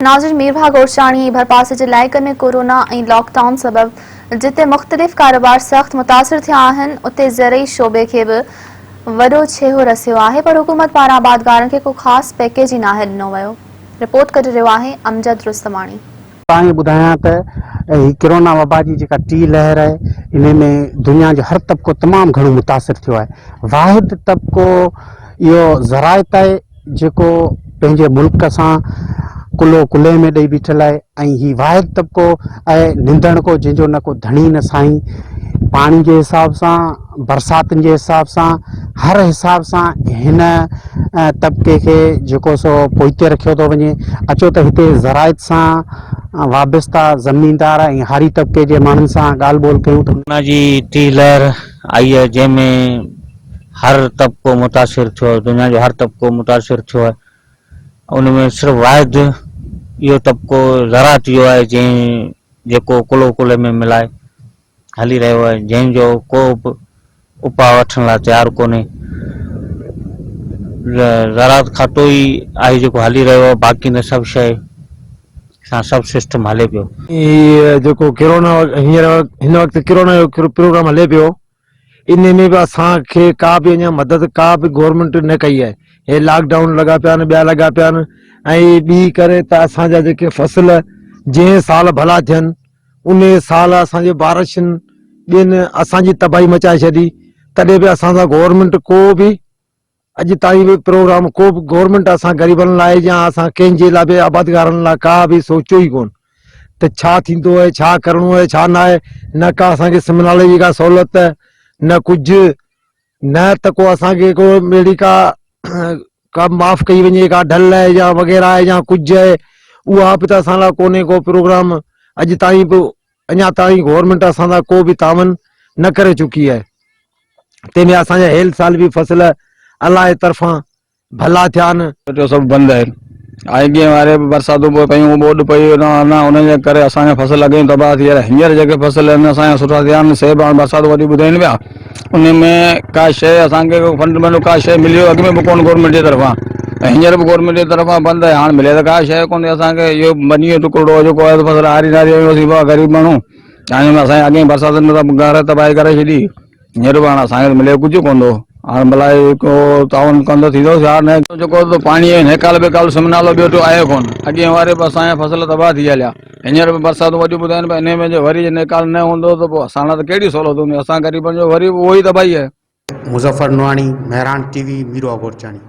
ناظرين ميرواهه گورچاڻي ۽ ڀرپاسي جي علائقن ۾ ڪورونا ۽ لاڪ ڊائون سبب جتي مختلف ڪاروبار سخت متاثر ٿيا آهن اتي زرعي شعبي کي به وڏو ڇيهو رسيو آهي پر حڪومت پاران آبادگارن کي ڪو خاص پيڪيج ئي ناهي ڏنو ويو رپورٽ ڪڍي رهيو آهي امجد رستماڻي. توهان کي ٻڌايان ته هي ڪرونا وبا جي جيڪا ٽي لهر آهي انهي ۾ دنيا جو هر طبقو تمام گهڻو متاثر ٿيو آهي واحد طبقو اهو زراعت آهي جيڪو پنهنجي ملڪ سان ڪلهو ڪلهي ۾ ڏئي بيٺل آهي ۽ هي واحد طبقو آهي ننڌڻڪو جنهن جو نه ڪو ڌڻي نه سائين پاڻي جي حساب سان برساتن جي حساب سان هر حساب سان هن طبقي کي جيڪو سو پوئتي رکيو ٿو وڃي اچو ته هتي زراعت سان وابسته زميندار ۽ هاري طبقي جي ماڻهن سان ڳالهه ٻولهه ڪيون ته ڪورونا جي ٽي لهر آئي آهي جنهن ۾ هر طبقو متاثر ٿيو آهي دنيا جو هر طبقو متاثر ٿيو آهي ان ۾ صرف واحد اهو طبقو زراعت جو آهي جنهن جيڪو ڪلهو ڪلهي ۾ ملائي هلي رهيو آهي جنهن جو ڪو به اپاء وٺڻ لاء تيار ڪونهي زراعت کاتو ئي آهي جيڪو هلي رهيو آهي باقي نه سڀ شيء سان سڀ سسٽم هلي پيو. هي جيڪو ڪرونا هينئر هن وقت ڪرونا جو پروگرام هلي پيو انهي ۾ به اسان کي ڪا به اڃا مدد ڪا به گورنمينٽ نه ڪئي آهي هي لاڪ ڊائون لڳا پيا آهن ٻيا لڳا پيا آهن ۽ ٻي ڪري ته اسان جا جيڪي فصل جنهن سال ڀلا ٿين انهي سال اسان جي بارشن ٻين اسان جي تباهي مچائي ڇڏي تڏهن به اسان سان گورنمينٽ ڪو به اڄ تائين به پروگرام ڪو به گورنمينٽ اسان غريبن لاء يا اسان ڪنهن جي لاء به آبادگارن لاء ڪا به سوچيو ئي ڪون ته ڇا ٿيندو آهي ڇا ڪرڻو آهي ڇا نه آهي نه ڪا اسان کي سم نالي جي ڪا سهولت نه ڪجهه نه ته ڪو اسان کي ڪو اهڙي ڪا ڪا معاف ڪئي وڃي ڪا ڍل آهي يا وغيره آهي يا ڪجهه آهي اها به ته اسان لاء ڪونهي ڪو پروگرام اڄ تائين به اڃا تائين گورنمينٽ اسان سان ڪو به تعاون نه ڪري چڪي آهي تنهن ۾ اسان جا هيل سال به فصل الله جي طرفان ڀلا ٿيا آهن. جو سڀ بند آهن ۽ اڳئين واري به برساتون پوء پيون ٻوڏ پئي نه انهن جي ڪري اسان جا فصل اڳئين تباهه ٿي ويا هينئر جيڪي فصل آهن اسان جا سٺا ٿيا آهن سي به هاڻ برساتون وڏيون ٻڌائين پيا ان ۾ ڪا شيء اسان کي ڪو فنڊ بنڊ ڪا شيء ملي اڳ ۾ به ڪونه گورنمينٽ جي طرفان ۽ هينئر به گورنمينٽ جي طرفان بند آهي هاڻ ملي ته ڪا شيء ڪونهي اسان کي اهو ٻنيء جو ٽڪرو جيڪو آهي فصل هاري ناري آهيون اسين بابا غريب ماڻهو هاڻي اسان جي اڳئين برساتن ۾ ته گهر تباهي ڪري ڇڏي هينئر به هاڻ اسان کي ملي ڪجهه ڪونه ٿو هاڻ ڀلائي ڪو تعاون ڪندو ٿيندو ڇا نه جيڪو ته پاڻي جو نيڪال بيڪال سم نالو ٻيو ٽيو آيو ڪونه اڳئين واري به اسان جا فصل تباهه ٿي هليا هينئر به برساتون وڏيون ٻڌائين پيا انهي ۾ جي وري جي نيڪال نه هوندو ته پوء اسان لاء ته ڪهڙي سهولت هوندي اسان غريبن جو وري به اهو ئي تباهي آهي. Muzaffar Nohani, Mehran T V, Mirwah Gorchani.